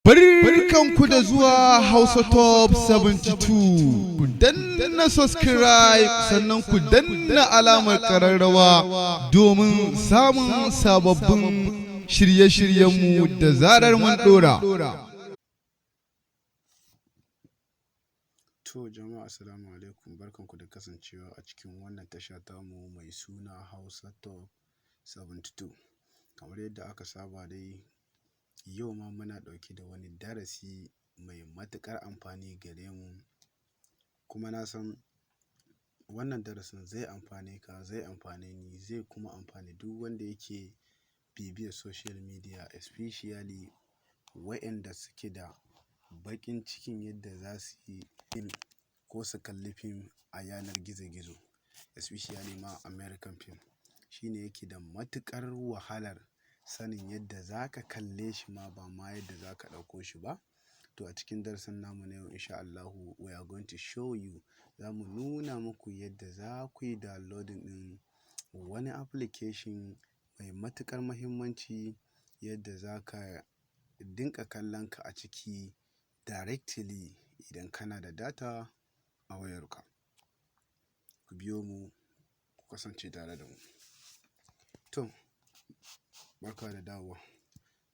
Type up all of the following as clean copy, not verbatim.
Barkanku da zuwa Hausa Top 72. Ku danna subscribe, sannan ku danna alamar ƙararrawa domin samun sababbin shirye-shiryenmu da zarar mun ɗora. To jama'a, assalamu alaikum, barkanku da kasancewa a cikin wannan tasha tamu mai suna Hausa Top 72. Kamar yadda aka saba dai, yau ma muna ɗauke da wani darasi mai matuƙar amfani gare mu, kuma na san wannan darasin zai amfane ka, zai amfane ni, zai kuma amfani duk wanda yake bibiyar social media, especially wa'inda suke da baƙin cikin yadda za su yi fim ko su kalli fim a yanar gizo-gizo, especially ma American film. Shi ne yake da matuƙar wahalar sanin yadda za ka kalle shi ma, ba ma yadda za ka ɗauko shi ba. To a cikin darasin namu na yau, insha Allahu, we are going to show you, za mu nuna muku yadda za ku yi downloading ɗin wani application mai matuƙar muhimmanci, yadda za ka dinga kallon ka a ciki directly idan kana da data a wayarka. Ku biyo mu, ku kasance tare da mu. To, barka da dawowa.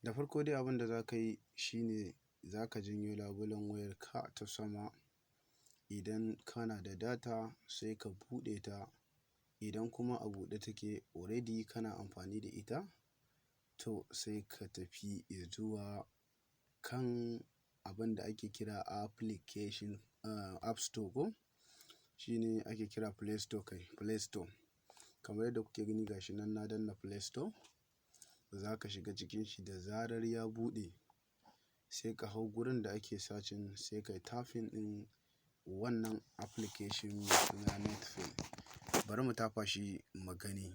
Da farko dai, abin da za ka yi shi ne za ka janyo labulen wayarka ta sama. Idan kana da data, sai ka buɗe ta. Idan kuma a buɗe take already, kana amfani da ita, to sai ka tafi zuwa kan abin da ake kira application, App Store, ko shi ne ake kira Play Store, kai, Play Store. Kamar yadda kuke gani, ga shi nan na danna Play Store. Za ka shiga cikin shi. Da zarar ya buɗe, sai ka hau gurin da ake searching, sai ka yi typing ɗin wannan application mai suna Netflix. Bari mu tafa shi mu gani.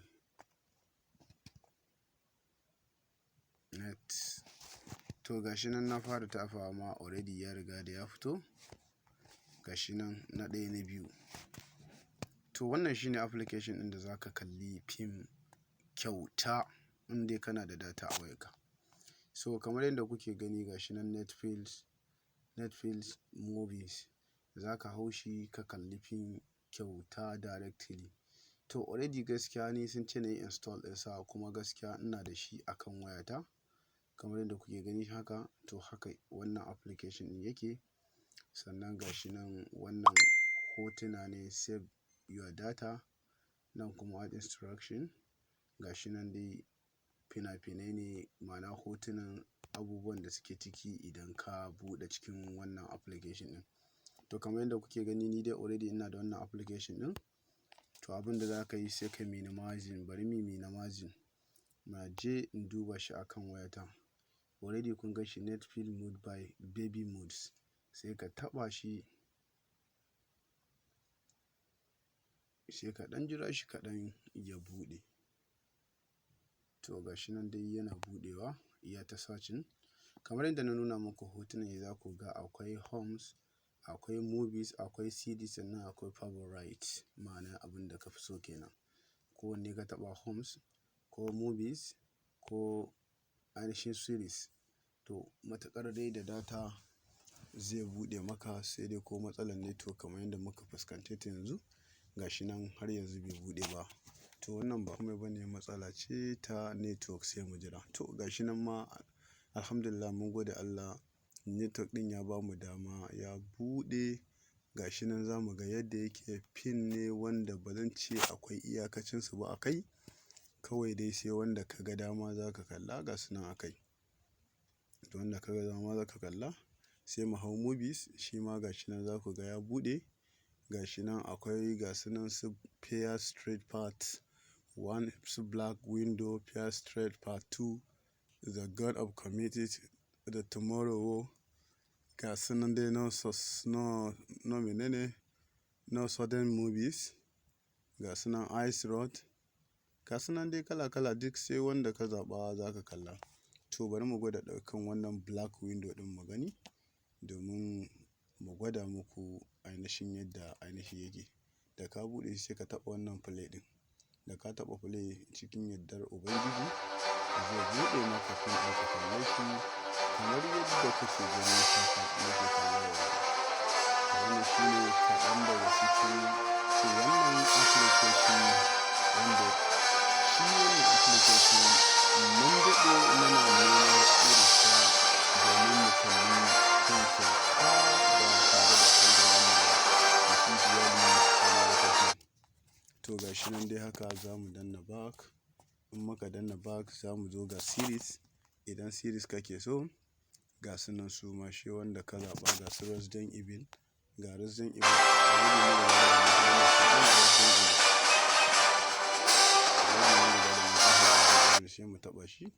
Net. To, ga shi nan na fara tafawa ma, already ya riga da ya fito. Ga shi nan na ɗaya, na biyu. To, wannan shine application ɗin da za ka kalli fim kyauta in dai kana da data a wayarka. So kamar yadda kuke gani, ga shi nan Netflix, Netflix Movies. Za ka hau shi ka kalli fim kyauta directly. To, already gaskiya ni sun ce na yi install ɗinsa, kuma gaskiya ina da shi a kan wayata. Kamar yadda kuke gani haka, to haka wannan application ɗin yake. Sannan ga shi nan, wannan hotuna ne, save your data, nan kuma add instruction. Ga shi nan dai fina-finai ne, ma'ana hotunan abubuwan da suke ciki idan ka buɗe cikin wannan application ɗin. To, kamar yadda kuke gani, ni dai already ina da wannan application ɗin. To, abin da za ka yi, sai ka minimizing. Bari mu minimizing. Na je in duba shi a kan wayata. Already kun gan shi, Netflix Mood by Baby Moods. Sai ka taɓa shi, sai ka ɗan jira shi kaɗan ya buɗe. To, ga shi nan dai yana buɗewa, iya ta searching. Kamar yadda na nuna muku hotunan, za ku ga akwai homes, akwai movies, akwai series, sannan akwai favorite, ma'ana abin da ka fi so kenan. Kowanne ka taɓa, homes ko movies ko ainihin series. To, matuƙar dai da data zai buɗe maka, sai dai ko matsalar network kamar yadda muka fuskance ta yanzu. Ga shi nan har yanzu bai buɗe ba. To, wannan ba komai ba ne, matsala ce ta network, sai mu jira. To, ga shi nan ma, alhamdulillah, mun gode Allah, network ɗin ya bamu dama ya buɗe. Ga shi nan za mu ga yadda yake. Fim ne wanda ba zan ce akwai iyakacinsu ba a kai. Kawai dai sai wanda ka ga dama za ka kalla, ga su nan a kai. To, wanda ka ga dama za ka kalla. Sai mu hau movies, shi ma ga shi nan za ku ga ya buɗe. Ga shi nan akwai, ga su nan, su Fear Street Part 1, su Black Window, Fear Street Part 2, The God of Committed, The Tomorrow War. Ga su nan dai, no, no, no menene, no sudden movies. Ga su nan Ice Road. Ga su nan dai kala kala, duk sai wanda ka zaɓa za ka kalla. To, bari mu gwada ɗaukan wannan Black Window ɗin mu gani, domin mu gwada muku ainihin yadda ainihi yake. Da ka buɗe shi, sai ka taɓa wannan play ɗin. Da ka taɓa play, cikin yardar Ubangiji zai buɗe maka fim ɗin ka kalle shi. Kamar yadda kuke gani, haka muke kallo yanzu. Wannan shine kaɗan daga cikin wannan application, wanda shi wannan application mun daɗe muna neman irinsa domin mu kalli fim kyauta ba tare da an biya mu ba, especially America film. To, ga shi nan dai, haka za mu danna back. In muka danna back, za mu zo ga series. Idan series kake so, ga su nan su ma, shi wanda ka zaɓa. Ga su Resident Evil, ga Resident Evil already mun riga da mun san Resident Evil. Already mun riga da mun san Resident Evil, sai mu taɓa shi.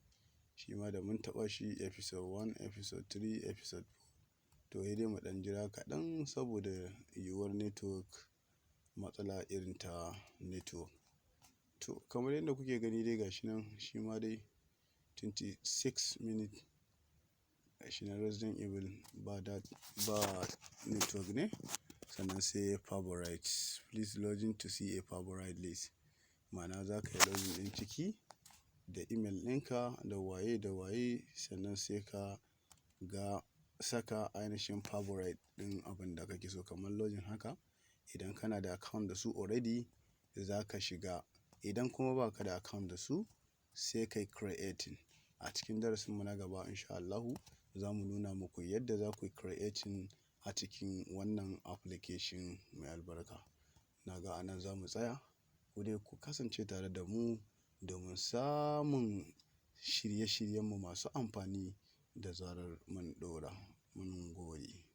Shi ma da mun taɓa shi, episode 1, episode 3, episode 4. To, sai dai mu ɗan jira kaɗan saboda yiwuwar network, matsala irin ta network. To, kamar yadda kuke gani dai, gashi nan shi ma dai 26 minutes. Gashi nan Resident Evil, ba dat ba network ne. Sannan sai favorites: "Please login to see a favorite list." Ma'ana za ka yi login ɗin ciki da email ɗinka da waye da waye, sannan sai ka ga saka ainihin favorite ɗin abin da kake so, kamar login haka. Idan kana da account da su already, za ka shiga. Idan kuma ba ka da account da su, sai kai creating. A cikin darasinmu na gaba, insha Allahu, za mu nuna muku yadda za ku yi creating a cikin wannan application mai albarka. Na ga anan za mu tsaya. Ku dai ku kasance tare da mu domin samun shirye-shiryenmu masu amfani da zarar mun ɗora. Mun gode.